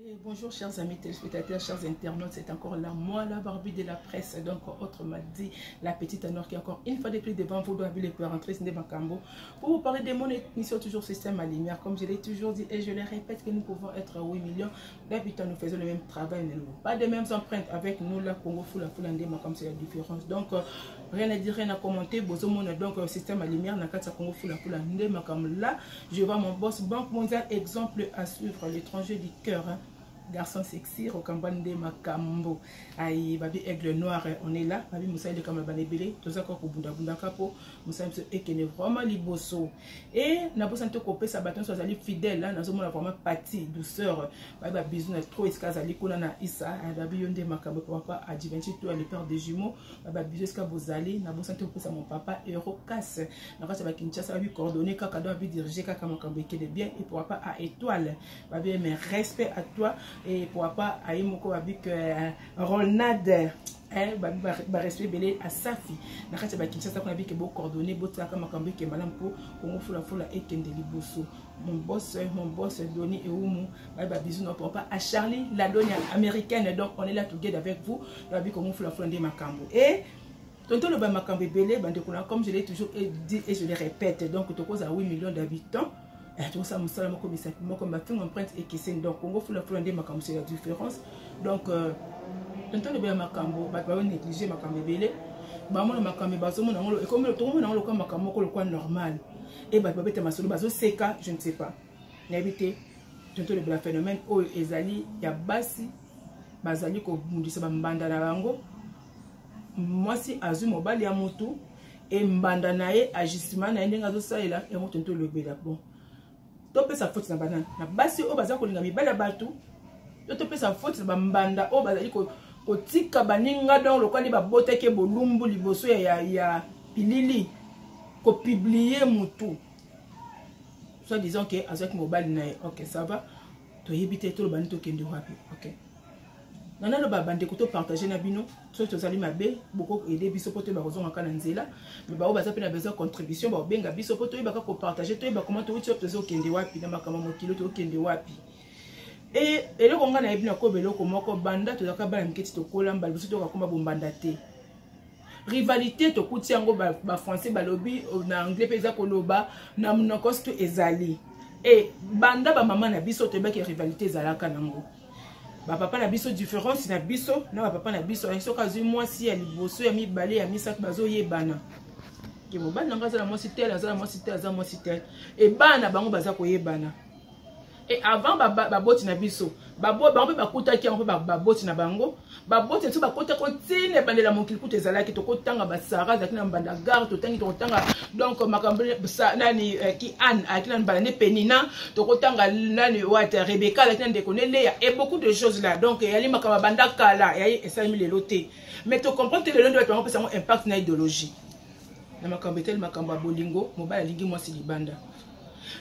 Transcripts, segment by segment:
Et bonjour chers amis téléspectateurs, chers internautes, c'est encore là, moi la Barbie de la presse, donc autrement dit, la petite Anor qui est encore une fois de plus devant vous, doit les rentrée de Makambo, pour vous parler de mon émission toujours Système à Lumière, comme je l'ai toujours dit et je le répète que nous pouvons être 8 millions d'habitants, nous faisons le même travail, nous n'avons pas de mêmes empreintes avec nous, la Congo, Fula Fula Ndema, comme c'est la différence. Donc, euh, rien à dire, rien à commenter, Bozomona, donc euh, Système à Lumière, Nakata Congo, Fula Fula Ndema, comme là, je vois mon boss, Banque mondiale, exemple à suivre, l'étranger du cœur. Hein. Garçon sexy, Rokamba nde makambo. Aïe, babi aigle noir, on est là. Babi mosali de kama banebele, toza ko bunda bunda kapo, mosali biso ekene vraiment liboso. Et na bosa nte kopesa bato nyonso azali fidèle, hein, nazomona vraiment pati, douceur. Babi ba bisous na trop esika azali kuna na Issa, babi yo nde makambo papa Adjiventi to le père des jumeaux. Ba bisous esika bozali, na bosa nte kopesa mon papa Eurocas. Na kati ya ba Kinshasa babi coordonner kaka donc babi diriger kaka makambo ekende bien et pourquoi pas à étoile. Babi mais respect à toi et pourquoi pas à moko babi que euh, Ronald hein, babi ba respect belé à Safi. Na kati ya ba Kinshasa kuna bi ke bo coordonner botiaka makambo ekende malamu po Congo fula fula ekende liboso. Mon boss, mon boss Donny Eumu, babi ba bisous na pourquoi pas à Charlie la donia américaine. Donc on est là together avec vous. Babi Congo fula fula nde makambo. Et tonton loba makambo ebele bandeko na comme je l'ai toujours dit et je le répète donc tokozala 8 millions d'habitants eh, tokosala mosala moko misapi moko mafingo empreinte ekeseni donc congo fulafula nde makambo c'est la différence donc euh, tonton loba ya makambo bato bayo néglige makambo ebele bamona makambo bazomona yango ekomi tokomona yango lokola makambo moko lokola normal e bato babeta masolo bazoseka je ne sais pas nayebi te tonton lobela phénomène oyo ezali ya basi bazali kobundisa bambanda na bango mwasi azwi mobali ya motu e mbanda na ye agissement na ye ndenge azosalela yango tonto olobela bon topesa faute na banani na basi oyo baza kolinga mibali ya bato to topesa faute na bambanda oyo bazali kotika baninga donc lokola nde babotaki bolumbu liboso ya, ya, ya pilili kopiblie motu soit disant ke azwaki mobali na ye ok ça va toyebi te toloba nini tokende wapi ok nga naloba bandeko to partage na bino soki tozali mabe boko aide biso mpo toyeba kozongaka na nzela me baoyo baza mpe na besoin contribution bakobenga biso mpo toyebaka kopartage toyeba koma touti wapi tozokende wapi na makambo mokili tokende wapi e eloko ngai nayebi nakoba eloko moko banda tozalaka bana mike ti tokola mbala biso tokakoma bombanda te rivalité tokuti yango bafrançais ba balobi na anglais mpe eza koloba na monoko surtout ezali e banda bamama na biso toyebaki rivalité ezalaka nango bapapa na biso différence na biso na bapapa na biso eh, soki azwi mwasi ya liboso ya mibale ya misato bazoyebana ke mobali na ngai aza na mwasi tel aza na mwasi tel aza mwasi tel e bana na bango baza koyebana e avant baboti na biso bango mpe bakutaki yango mpe baboti na bango baboti na biso bakotaki ntina ebandela mokili kutu ezalaki tokotanga basara azalaki na mbanda gare totangi tokotanga donc makambo nani eh, ki anne ayaki na mbanda nde penina tokotanga nani wate rebeka azalaki na ndeko ne leya et beaucoup de choses là donc eyali makambo abanda kala eyali esalemi lelo te mais tocomprendre te lelo nde bato bango pesa yango impact na idéologie na makambo etali makambo ya bolingo mobali alingi mwasi libanda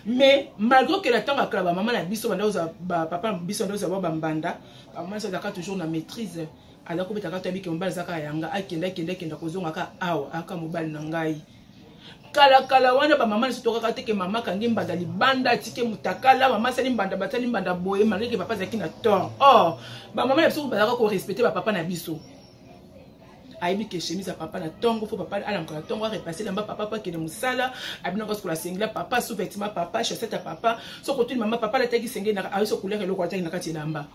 mais malgré que na ntango ya kala bamama na biso banda kozwa bapapa na biso banda kozwa ba bambanda bamama biso azalaka toujours na maîtrise aza kobeta kaka toyebi ke mobali aza kaka yanga akende akende akende akozonga kaka awa aka mobali na ngai kalakala wana bamama na biso tokaka te ke mama akangi mbanda libanda atike mutakala mama asali mbanda basali mbanda boye malgré ke papa azalaki na tort or bamama na biso bazalaka korespecte bapapa na biso ayebi ke chemise ya papa na ntongo fo papa alamuka na ntongo arepasse elamba papa mpo akende mosala abinaka sokola sengela papa sous vêtement papa chaussette ya papa soki otuni mama papa alataki sengeli na ayoso couleur eloko alataki na kati elamba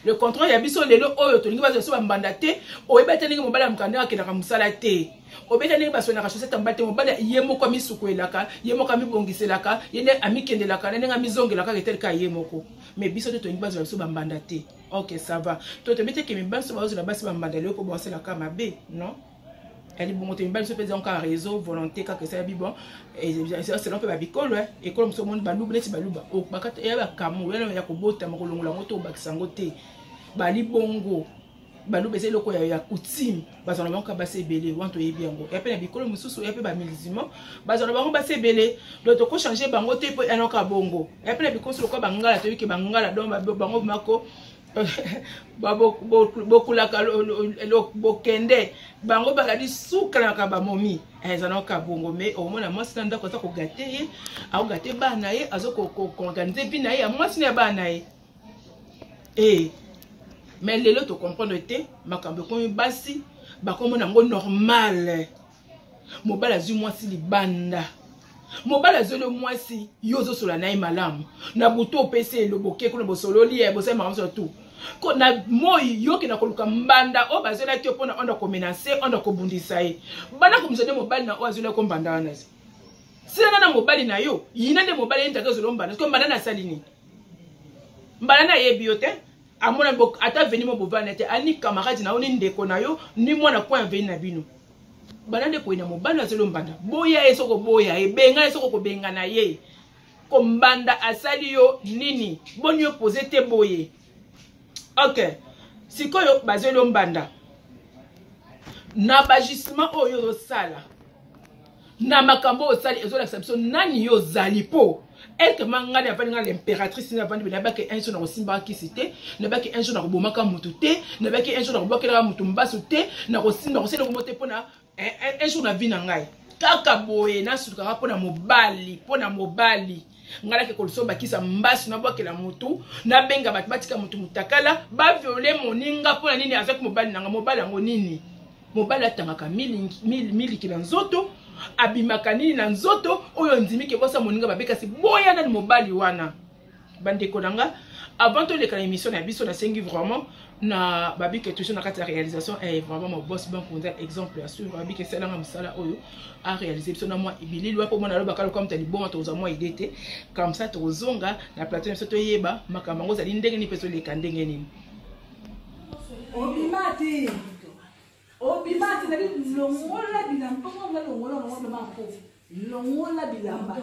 le contraire ya biso lelo oyo tolingi bazwa biso bambanda te oyebi ata ndenge mobali ya ndenge akendaka mosala te obeta ndenge basonaka chaussette ya mobali te mobali ye moko amisukolelaka ye moko amibongiselaka ye nde amikendelaka na ndenge amizongelaka eteleka ye moko mais biso te tolingi bazwa biso bambanda te ok ça va to toyebi te ke mibali so bazozela basi bambanda lelo mpo baosalaka mabe non yali bongo te mibali so mpe ezango kaka réseau volonté kaka esala bi bon selon mpe babikolo eh. ekolo mosusu omoni baluba neti baluba oh, ya bakamu ya kobotama kolongola yango to obakisa yango te bali bongo baluba eza eloko ya coutume bazala na bango kaka basi ebele wana toyebi yango ya mpe na bikolo mosusu ya mpe bamusulman bazala na bango basi ebele donc tokochange bango te mpo yanoka bongo ya mpe na bikolo mosusu lokola bangala toyebi ke bangala donc bango mako bokulaka bokende bango bazali suka na kaka bamomi eh, eza naoka bongo mais omona mwasi na ndako aza kogate ye akogate bana ye azo koorganize vi na ye ya mwasi na ya bana ye. E mais lelo tocomprendre te, makambo ekomi, basi bakomona yango normal. Mobali azwi mwasi libanda, mobali azweli mwasi, yo ozosola na ye malamu na butu, opesi elobo, oke kuna, bosololi ye, bosali makambo nyonso tu ko na moi, yokenda koluka mbanda oyo bazwelaki yo mpona onda komenacer, onda kobundisa ye. Banda kobundisa nde mobali na oyo azwelaki mbanda wana. Silana na mobali na yo, yina nde mobali ye ntaka ozwela mbanda. Siko mbanda nasali nini? Mbanda nayebi yo te, amona ata veni mo bovanda te, ani camarade na yo, ni ndeko na yo, ni mwana coin veni na bino. Banda nde koyina mobali azweli mbanda, boya ye. Soko boya ye, benga ye. Soko kobenga na ye, kombanda asali yo nini? Boni yo pose te boye. Ok, sikoyo bazweli yo mbanda na bagisement oyo ozosala na makambo oyo osali, ezolakisa biso nani yo ozali. Mpo ete ma ngai navandi, ngai l'impératrice navandi, nayebaki un jour nakosimbaka kisi te, nayebaki un jour nakobomaka motu te, nayebaki un jour nakobwakelaka motu mbasu te, nakosimba kosala eloko te mpona un jour na vie na ngai kaka boye nasukaka mpo na mobali. Mpo na mobali ngai nake kosomba kisa mbasu, nabwakela motu, nabenga bato batika motu motakala, bavioler moninga. Mpo na nini? Azwaki mobali na ngai. Mobali yango nini? Mobali atangaka miliki na nzoto, abimaka nini na nzoto oyo ondimi ke bosa moninga babe? Kasi boya nani mobali wana. Bandeko na nga, avant toleka na émission na biso, nasengi vraiment na babike toujours na kati ya réalisation, vraiment mon boss bankunza, exemple à suivre. Babike esalanga mosala oyo aréaliser biso na mwa bilili wa mpo mwana alobaka lokola moto ya libonga, tokozwa mwa idée te. Comme ça tokozonga na plateau na biso, toyeba makambo yango ozali ndenge nini mpe ezoleka ndenge nini. Obima te, obima te. Nabi longola bilamba mpo nga longola, longola bilamba mpo longola bilamba,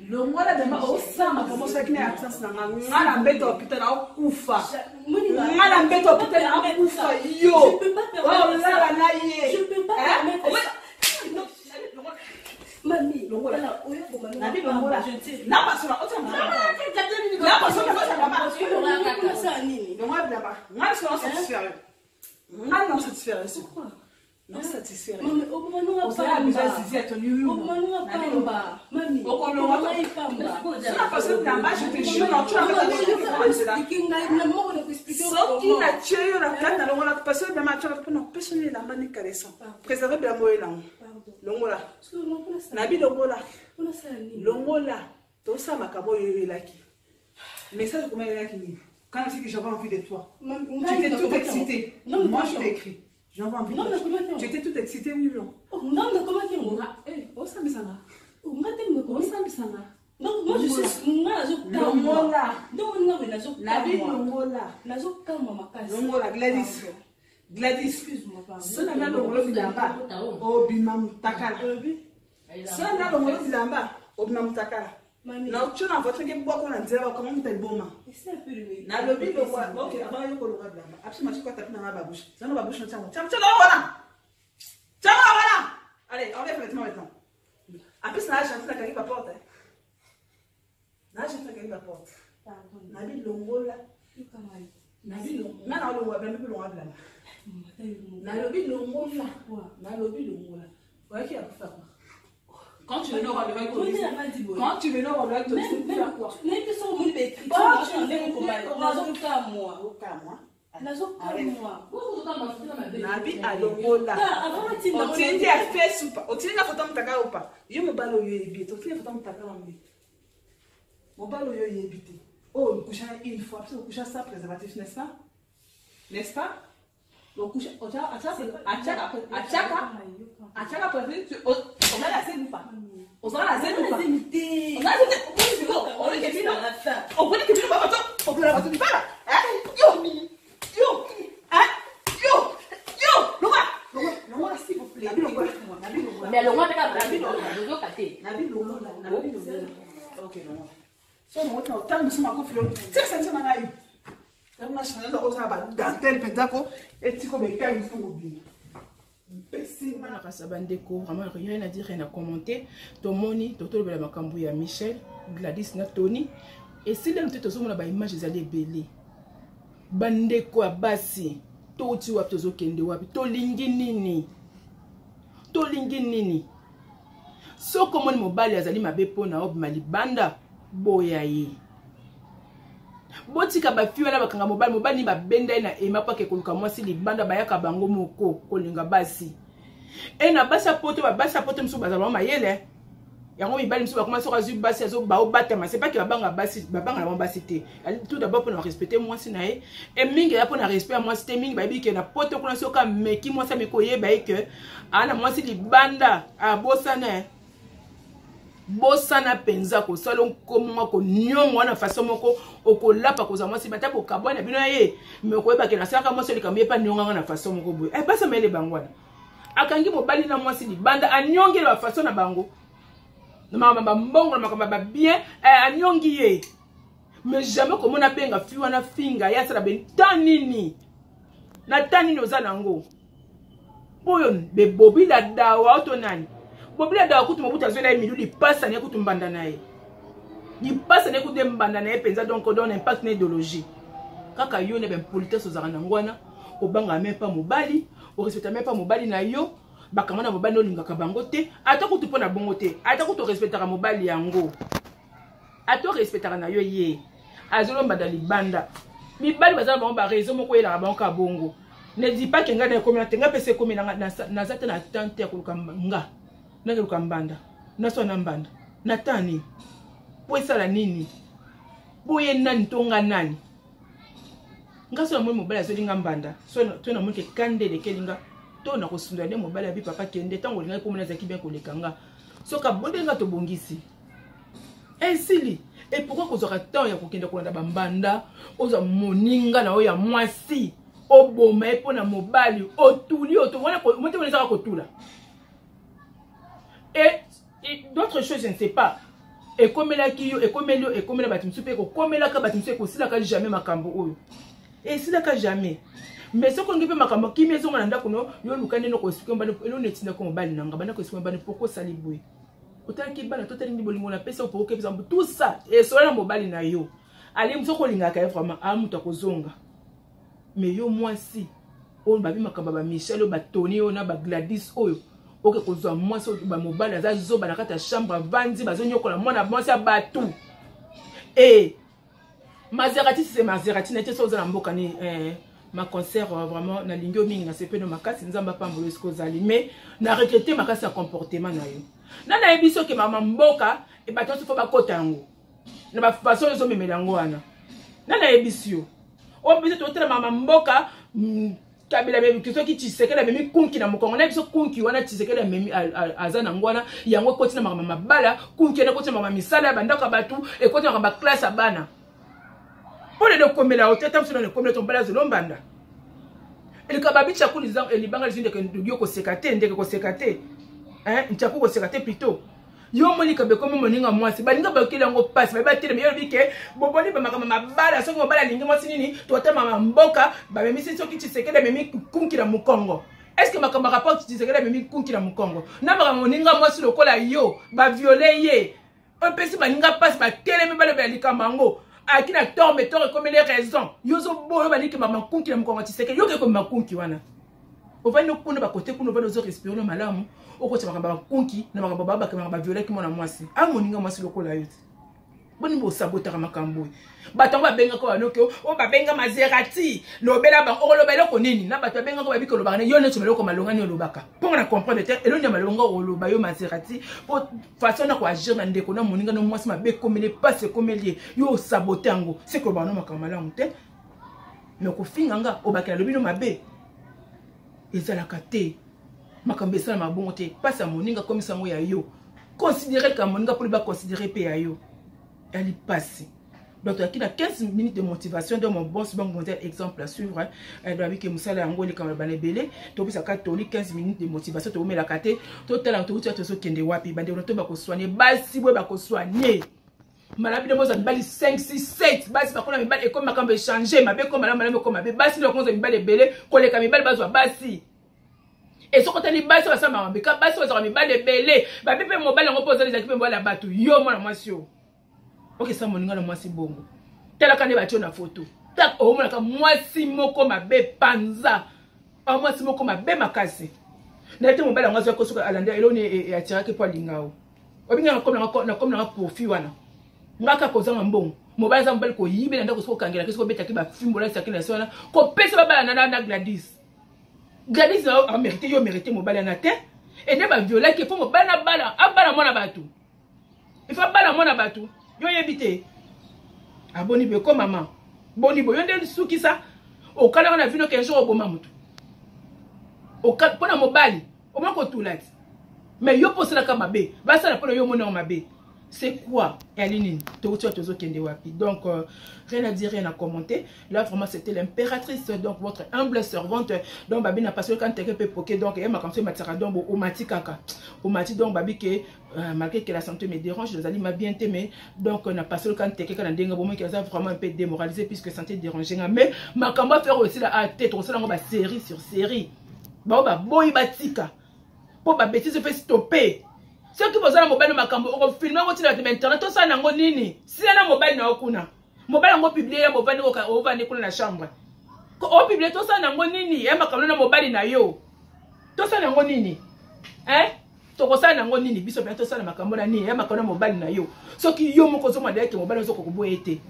longola bilamba. Osala makambo osalaki na absence na nga. Nga na mbeto ya hôpital naokufa, nga na mbeto ya hôpital naokufa, yo olala na ye. Mami, longola. Oyo Nabi longola. Napasola napasola. Longola bilamba. Nga biso na satisfaire, nga na satisfaire, non satisfaire. Ozala besoin zizi ya toni. Okolonga bilamba, je te jure. Soki natie yo na kati, nalongola parce que bilamba atiaka mpona kopesa yo elamba ni caleçon. Préserve bilamba oyo elango. Longola, nabi longola, longola. Tosala makambo oyo oyelaki. Message comment eyelaki nini? Quand je dis que j'avais envie de toi, tu étais tout excité. Moi, je t'ai écrit j'avais envie de toi, tu étais tout excité, oui ou non? Osambisanga, osambisanga. Donc moi je suis nga. Longola. Nazokamwa. Nabi longola. Nazokamwa makasi. Longola, Gladys, Gladys. Excuse-moi. So na nalongolo bilamba, obima mutakala. So na nalongolo bilamba, obima mutakala. Na otio na voiture ke bwako na nzela, bakanga muta liboma. Nalobi longwa. Ok, avant yo kolonga bilamba, apesi masiko atapi nanga babouche zana babouche. Tiango, tiango, tiango wana, tiango wana. Allez, enlève vêtement maintenant. Apesi na gentil, nakangi baporte, na gentil, nakangi baporte. Nabi longola, nabi nga na olongola bilamba mpe longola bilamba. Nalobi longola, nalobi longola. Oyaki ya kufa quoi? Quand tu venais au rendez-vous, quand tu venais au rendez-vous, tu faire quoi? Nayebi soki omoni baécriture ndenge nazokamwa. Okamwa. Nazokamwa. Nabi alongola. Otindi ya face upa, otindi na foto mutaka upa. Yo mobali oyo oyebi te, otindi foto mutaka wambe. Mobali oyo oyebi te, oyo okusha une fois, parce okusha sans préservatif, n'est-ce pas? N'est-ce pas? Okusha, atiaka, atiaka, atiaka préservatif. Ozala na zemi upa? Ozala na zemi upa? Ozala na zemi? Omoni ke bino babato okola bato libala. Yo, yo, yo, yo, longola, longola, s'il vous plaît. Nabi longola, nabi longola. Mais longola mpe kaka, ozoka te. Nabi longola, nabi longola. Ok, longola. So longola, otanga biso makofi. Tika ceinture na ngai. Ntango na chanel, ozala badentelle mpenza ko etiko bekai mosu mobima. Nakasa bandeko, vraiment rien à dire, rien à commenter. Tomoni totolobela makambo ya Michel, Gladys na Tony. Esili nanu te, tozomona baimage ezali ebele. Bandeko ya basi, touti wapi? Tozokende wapi? Tolingi nini? Tolingi nini? Soki omoni mobali azali mabe mpona obima libanda, boya ye. Botika bafi wana bakanga mobali, mobali ni babenda ye na ema mpo ake koluka mwasi libanda, bayaka bango moko kolinga basi. E na basi ya poto, babasi ya poto mosusu bazala bango mayele yango, mibali mosusu bakoma soki azwi basi azobaobatama, c'est pas que babanga basi, babanga na bango basi te. Tout d'abord mpona respecte mwasi na ye, e mingi eza mpona respect ya mwasi te. Mingi bayebi ke na poto kuna soki ameki mwasi, ameki koyeba ye ke aa na mwasi libanda, abosana bosana mpenza kosala nkomonga koniongo wana façon moko okolapa kozwa mwasi bata bokabwa na bino ya ye, me okoyeba ke nasalaka mwasi likambo ye mpe anionganga na façon moko boye. Eh, basi mayele bango wana, akangi mobali na mwasi libanda, aniongeli ba façon na bango na makambo bambongo, na makambo ya babien, eh, aniongi ye, mais jamais komona abenga fi wana finga ye asala be ta nini na ta nini oza nango oyo bebobila dawa oto nani bobila dawa. Kutu Mobutu azwela ye milu lipasa na ye, kutu mbanda na ye, lipasa na ye, kutu nde mbanda na ye mpenza. Donc don impact na idéologie kaka yo na baimpolitesse ozalaka nango wana, obangaka meme pa mobali, orespecta meme pa mobali na yo, bakanga na mobali olingaka bango te, ata kutu mpo na bongo te, ata kutu orespectaka mobali yango, ata orespectaka na yo ye azolombanda libanda. Mibali baza na bango bareseau moko oyelaka bango kaka bongo. Ne dis pas ke ngai na ekomela te, ngai mpesa ekomela nga, naza te na temps te ya koluka nga nakeluka mbanda, naswa na mbanda na temps nini, mpo esala nini, mpo ye nani to nga nani? Nga so namoni mobali azweli nga mbanda, so to namoni ke kande elekeli nga, to nakosundola nde mobali abi papa kende ntango olingaki mpo mona azalaki bien koleka nga, soki abondeli nga tobongisi, esili. E pourquoi kozwaka temps ya kokende kolanda bambanda, ozwa moninga na oyo ya mwasi, oboma ye mpo na mobali otuli oto wana mote wana ezaka kotula? Et d'autres choses, je ne sais pas, ekomelaki yo, ekomeli yo, ekomela bato mosusu mpe ekokomelaka bato mosusu, ekosilaka jamais. Makambo oyo esilaka jamais. Mais soki olingi mpe makambo kimi ezonga na ndako no yo, luka ndenge koexplike mobali eloni etindako mobali na nga banda koexplike mobali pourquoi osali boye, otalaki bana to otalingi bolingo napesa yo, pourquoi exemple tout ça esola na mobali na yo. Ali soki olingaka ye vraiment, a moto akozonga. Mais yo mwasi oyo babi makambo ya bamichel oyo, batoni oyo na bagladis oyo, oke kozwa mwasi oyo bamobali aza zoba na kati ya chambre, avandi, bazonyokola mwana mwasi ya bato. E Maserati, si c'est Maserati na te, so oza na mboka ni eh, ma concert vraiment nalingi yo mingi, nasepeli makasi, Nzambe apambola esika ozali, mais na regrete makasi ya comportement na yo. Na nayebi soki mama mboka e bato nyonso fo bakota yango na bafaçon oyo ozomemela yango wana. Na nayebisi yo oyo biso totala mama mboka, Kabila amemi soki Tshisekedi amemi kunki na mokongo na biso, kunki wana Tshisekedi amemi aza nango wana, yango ekoti na makambo mabala, kunki wana ekoti na makambo misala ya bandako ya bato, ekoti na makambo ya classe ya bana, mpo lelo ekomela yo te. Ta mosu nano ekomela to mobali azolo mbanda elika babi tshaku libanga lizwi ndeke yo koseka te, ndeke koseka te, ntshaku koseka te plutôt. Yo omoni kabe ekomi moninga mwasi, baninga bayokeli yango mpasi, bayebi batelemi. Yo olobi ke boboni bamakambo mabala, soki mobali alingi mwasi nini, totema mboka bamemisi soki Tshisekedi amemi kunki na mokongo. Est ce que makambo ya rapport Tshisekedi amemi kunki na mokongo na makambo moninga mwasi lokola yo baviole ye, opesi baninga mpasi, batelemi balobela likambo yango, aki na tort, mais tort ekomeli raison. Yo ozoboyo baliki makunki na mokongo ya Tshisekedi, yoke ekomi makunki wana, ovandi kuna bakote kuna, ovandi ozo respire no malamu, okotisa makambo ya bakunki na makambo babakemaka baviolaki mwana mwasi, a moninga mwasi lokola yo te. Boni bosabotaka makambo oyo? Bato yango babengaka banoki oyo babenga Maserati, lobela bango, okoloba eloko nini na bato babengaka babi kolobaka na yo neti maloko malonga nini olobaka mpo na comprendre te eloni ya malonga oloba yo Maserati, mpo façon na koagir na ndeko na moninga no mwasi, mabe ekomeli, mpasi ekomeli ye, yo osabote yango, se kolobaka no makambo malamu te, me kofinga nga obakela lobi no mabe ezalaka te. Makambo esalama bongo te. Mpasi ya moninga akomisa yango ya yo, considere ka moninga mpona baconsidere mpe ya yo ya lipasi. Donc toyaki na 15 minutes de motivation de mon boss Banque Mondiale, exemple à suivre. Donc abiki mosala yango elekama bana ebele, topesaka toli 15 minutes de motivation, tokomelaka te, totala touti tozokende wapi. Bandeko to bakosoigne basi boye, bakosoigne malamu bino bozwa mibali 5 6 7, basi bakona mibali ekomi makambo echange, mabe ekoma malamu, malamu ekoma mabe, basi nde bakozwa mibali ebele koleka mibali bazwa basi. Esoki otali basi basala makambo ka basi bazwaka mibali ebele, babe mpe mobali yango mpo ozali ezalaki mpe mobali ya bato. Yo mwana mwasi oyo okesa moninga na mwasi bongo, talaka nde batio na foto tak, omonaka mwasi moko mabe panza, mwasi moko mabe makasi na ye te. Mobali yango azwaki soki alanda eloni atiraki mpo alinga o obinga nakomi nanga profit wana, nga kaka kozanga mbongo. Mobali aza mobali koyibela ndako soki okangelaki soki obetaki bafimbo olalisaki na se wana kopesa babala na na Gladys. Gladys amérite yo mérite mobali wana te. Ende baviolaki mpo mobali abala abala mwana bato. Ifo abala mwana bato. Yo oyebi te. Aboni boye ko mama. Boni boye yo nde sukisa okalaka na vino qu'un jour oboma moto. Mpo na mobali omwa kotula ti. Mais yo mpo osalaka mabe basala mpo na yo omona mabe. C'est quoi? Eyali nini? Touti wapi tozokende wapi? Donc rien à dire, rien à commenter. Là vraiment c'était l'impératrice, donc votre humble servante. Donc babi na passer quand teke pe poké donc et ma comme ça matira donc o mati kaka. O mati donc babi que malgré que la santé me dérange, les amis m'a bien aimé. Donc on a passé quand teke kana ndenga bomo qui a vraiment un peu démoralisé puisque santé dérangée mais makambo faire aussi la tête aussi la ba série sur série. Ba ba boy batika. Po ba bêtise fait stopper. Soki bozala mobali makambo okofilme yango ntina bato ba internet tosala nango nini? Sila na mobali na yo kuna. Mobali yango publie ya mobali ovandi kuna na chambre. Opublie tosala nango nini? Ya makambo na mobali na yo. Tosala nango nini? Hein? Tokosala nango nini? Biso mpenza tosala makambo na nini? Ya makambo na mobali na yo. Soki yo moko ozomona dayeke mobali ozokoka koboya ye te.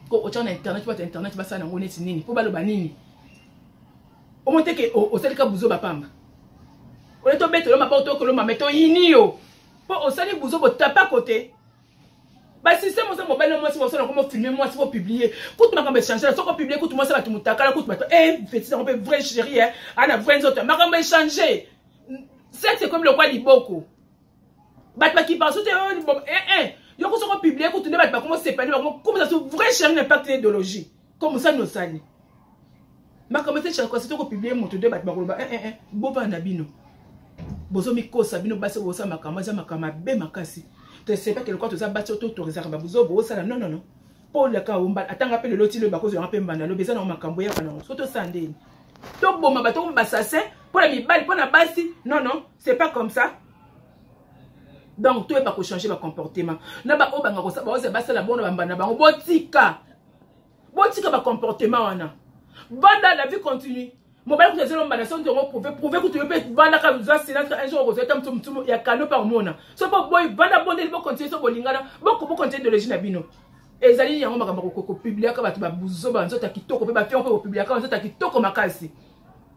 Ko otya na internet bato ya internet basala nango neti nini? Po baloba nini? Omoni te ke osalika buzoba pamba. Ole tobetelo maboko tokoloma me toyini yo. Po osali buzoba otapa kote. Ba système oza mobali na mwasi bosala komo filmer mwasi bo publier. Kutu makambo échanger soko publier kutu mwasi bato mutakala kutu bato eh petit yango pe vrai chérie hein ana vrai nzoto makambo échanger. Sexe comme le quoi liboko. Bato bakipa sote eh eh yo ko soko publier kutu nde bato bakomo sepani bakomo komisa so vrai chérie n'a pas idéologie. Comme ça nous sali. Makambo ete chaque fois toko publier moto nde bato bakoloba eh eh eh bovanda bino. Bozomikosa bino basi bosala makambo eza makambo mabe makasi. Tosepaki lokola toza basi oyo toautorisaka babuzo bosala non non non. Mpo leka omba atanga mpe lelo ti lobi bakozwanga mpe mbanda lobi eza nango makambo eyaka nango so tosala ndeni toboma bato komi basassin mpo na mibali mpo na basi non non c'est pas comme ça. Donc toyeba kochanger bacomportement na baoyo banga baoza basala bongo na bambanda bango botika botika bacomportement wana banda la vie continue. Mobali kutu ezelo mbanda so ntongo prouve prouve kutu yo mpe vandaka zwa silence un jour okozwa ata mutu mutu ya kano mpe akomona so mpo boyi vanda bondeli bokontinue so bolingana bokontinue idéologie na bino ezali yango makambo kopubliaka bato babuzoba nzoto ya kitoko mpe bafia mpe kopubliaka nzoto ya kitoko makasi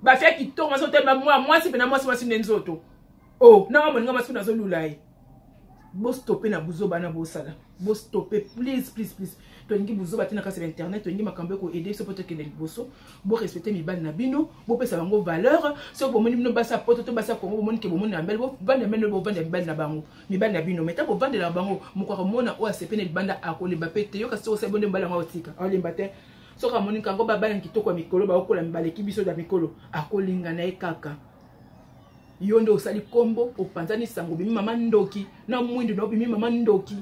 bafia kitoko mwasi otema mwasi mpe na mwasi mwasi nde nzoto o nanga moninga mwasi mpe nazolula ye bostope na buzoba na bosala bostope please please please tolingi buzoba te na kati ya internet tolingi makambo eko aider biso mpo tokende liboso borespecte mibali na bino bopesa bango valeur soki bomoni bino basi ya poto to basi ya kongo bomoni ke bomoni na mibali bovanda mibali bovanda mibali na bango mibali na bino mai ntango bovandelaka bango moko akomona oyo asepeli libanda akolemba mpe te yoka soki osali bonde mobali yango akotika akolemba te soki amoni kango babali na kitoko ya mikolo bakokola baleki biso ya mikolo akolinga na ye kaka yo nde osali kombo opanzani sango obimi mama ndoki na mwindu na obimi mama ndoki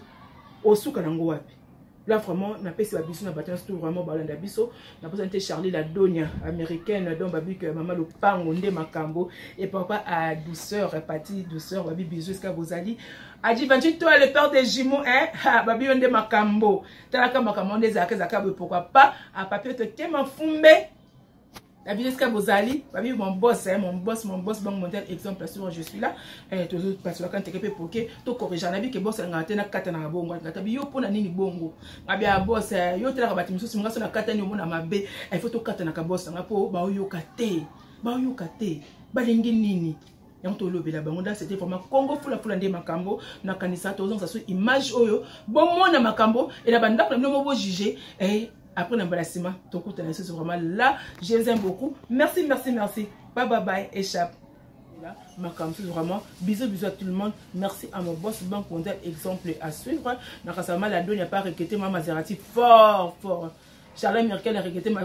osuka nango wapi là vraiment napesi ba biso na bato nyonso tout vraiment balanda biso naposani te Charlie la Donia américaine donc babi que mama lopango nde makambo et papa à douceur pati douceur babi bisous esika bozali adi 28 toi le père des jumeaux hein ha babi yo nde makambo talaka makambo nde ezalaka ezalaka boye pourquoi pas a papier te kema fumbe la vie esika bozali babi mon boss hein, mon boss mon boss banque mondiale exemple sur je suis là eh tozo pasolaka nteke pe poke to corriger na bi ke boss ngata te na kata na bongo ngata bi yo pona nini bongo ngabi ya boss yo telaka bato misusu ngaso na kata ni omona mabe il faut to kata na ka boss nga po ba oyoka te ba oyoka te balingi nini yango tolobela bango nda c'était vraiment Congo fula fula nde makambo nakanisa tozongisa so image oyo bomona makambo ela bandako na bino mo bojuge eh, après na mbala nsima tokutana lisusu vraiment là je vous aime beaucoup merci merci merci bye bye bye échappe makambo mosusu vraiment bisous bisous à tout le monde merci à mon boss banque mondiale exemple à suivre nakasama la doni a pas regretté ma Maserati fort fort Charlotte Merkel a regretté ma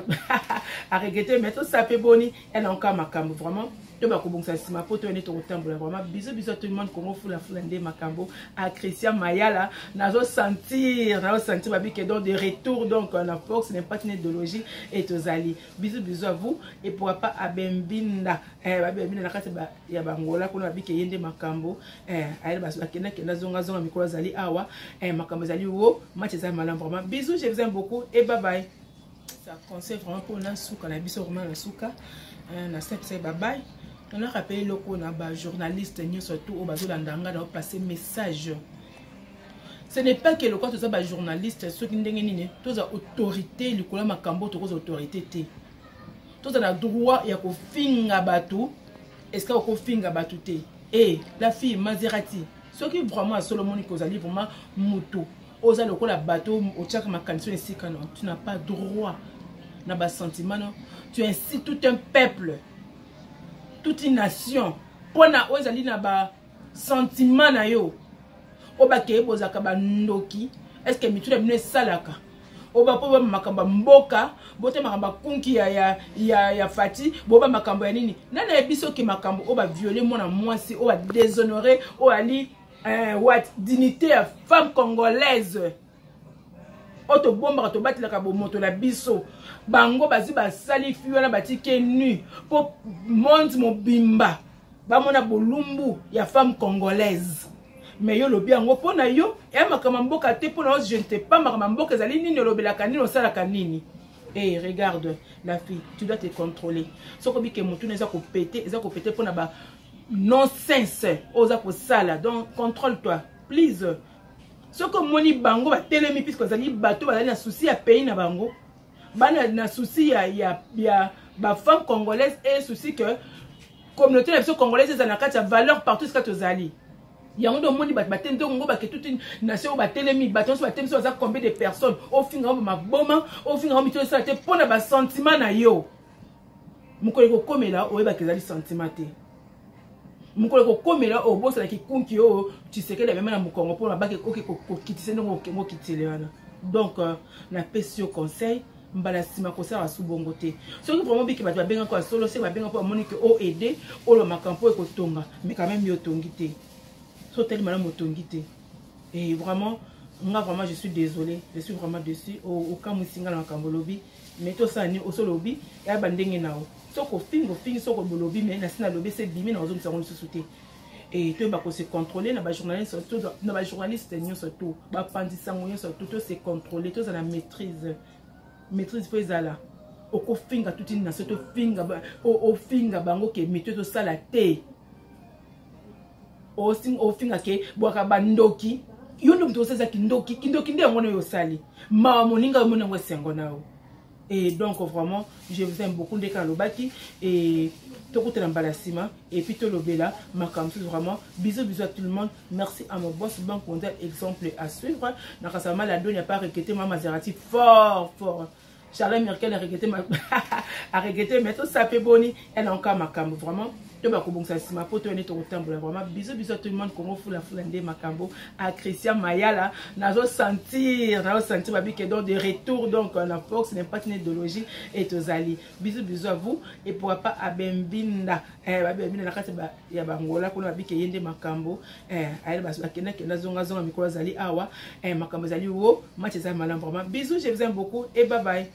a regretté mais tout ça fait boni elle a encore makambo vraiment to bakobongisa nsima po toyende tokotambola vraiment bisous bisous à tout le monde Congo fula fula nde makambo à Christian Mayala nazo sentir babike donc de retour donc na Fox n'est pas une idéologie et tozali bisous bisous à vous et pourquoi pas à Bembinda eh babembinda na kati ya bangola kuna babike yende makambo eh ayele baso akenda kenda zonga zonga mikolo azali awa eh makambo ezali wo match ezali malamu vraiment bisous je vous aime beaucoup et bye bye ça conseil vraiment pour na suka na biso vraiment na suka na step say bye bye on a rappelé loko na ba journaliste nyonso tout oyo bazolanda nga na passer message. Ce n'est pas que lokola toza bajournaliste, soki ndenge nini, toza autorité likolo ya makambo, tokozwa autorité te. Toza na droit ya kofinga bato esika okofinga bato te. E la fille Maserati, soki vraiment asolo omoni kozali vraiment motu oza lokola bato otiaka makanisi esika no, tu n'as pas droit na basentiment no. Tu incites tout un peuple, toute une nation, mpona oyo ezali na basentiment na yo. Oyo bakeye bozalaka bandoki, est-ce mitu na bino esalaka? Oyo bapo makambo ya mboka, bote makambo ya kunki ya Fati, boba makambo ya nini? Nani ayebi soki makambo oyo baviole mwana mwasi, oyo badéshonore, oyo ali what dignité ya femme congolaise, oyo tobombaka, tobatelaka bomoto na biso? Bango bazwi, basali fi wana, batike nu mpo monde mobimba bamona bolumbu ya femme congolaise. Mais yo olobi yango mpo na yo eya makambo ya mboka te. Mpo na yo, je ne sais pas makambo ya mboka ezali nini, olobelaka nini, osalaka nini. Hey, regarde la fille, tu dois te contrôler. Soki obike motuna eza kopete, eza kopete mpona ba non-sens oyo oza kosala. Donc contrôle toi, please. Soki omoni bango batelemi, puisque bazali bato bazali na souci ya pays na bango, bana na souci ya bafemme congolaise et souci que communauté na biso congolaise ezala na kati ya valeur partout esika tozali. Yango nde omoni bato batelemi ntongo bake, toute nation oyo batelemi, bato nyonso batelemi. So baza combien de personnes? Ofinga ngo maboma, ofinga ngo mito esala te mpo na basentiment na yo. Mokolo ekokomela, oyebaka ezali sentiment te. Mokolo ekokomela, obosanaki kunki oyo Tshisekedi amema na mokongo mpona bake oke kokitisa ndenge okengo okitile wana. Donc napesi yo conseil, mbala nsima kosala su bongo te. Soki vraiment biki bato babengaka ya solo, se babenga mpo bamoni ke oaide, oloba makambo oyo ekotonga, mais quand même yo otongi te. So otali malamu, otongi te. Et vraiment nga, vraiment je suis désolé, je suis vraiment déçu. Okamwisi nga na makambo olobi. Mais tosala nini? Osolobi eya bandenge na yo. Soki ofingi, ofingi. Soki bolobi, mais nasi nalobi, ese ebimi na ozongisa yango lisusu te. E toyeba kose contrôler na bajournaliste nyonso to bapanzisango nyonso to tose contrôler, tozala na maîtrise. Maîtrise fo ezala. Okofinga tuti nation, tofinga, ofinga bango ke mito ezosala te, ofinga ke bwaka bandoki. Yo nde moto osala kindoki, kindoki nde yango na yo osali. Mawa moninga, omoni yango esengo na yo. Et donc vraiment je vous aime beaucoup. Ndeka alobaki et tokutana mbala nsima et puis tolobela makambo mosusu. Vraiment bisous, bisous à tout le monde. Merci à mon boss, Banque Mondiale, exemple à suivre. Nakasama la n'y a pas regretté ma Maserati fort fort. Charles Merkel a regretté, a regretté, mais tout ça fait boni. Elle a encore makambo, vraiment to bakobongisa nsima po toyende tokotambola. Vraiment bisous, bisous à tout le monde. Congo fula fula nde makambo. À Christian Mayala, nazosentir, nazosentir babike. Donc de retour donc na Fox n'est pas une idéologie et tozali. Bisous, bisous à vous. Et pourquoi pas Abembinda, Babembinda na kati ya bangola kuna, babike ye nde makambo. Ayele bakendakenda, zongazonga mikolo azali awa. Makambo ezali wo match eza malamu. Vraiment bisous, je vous aime beaucoup et bye bye.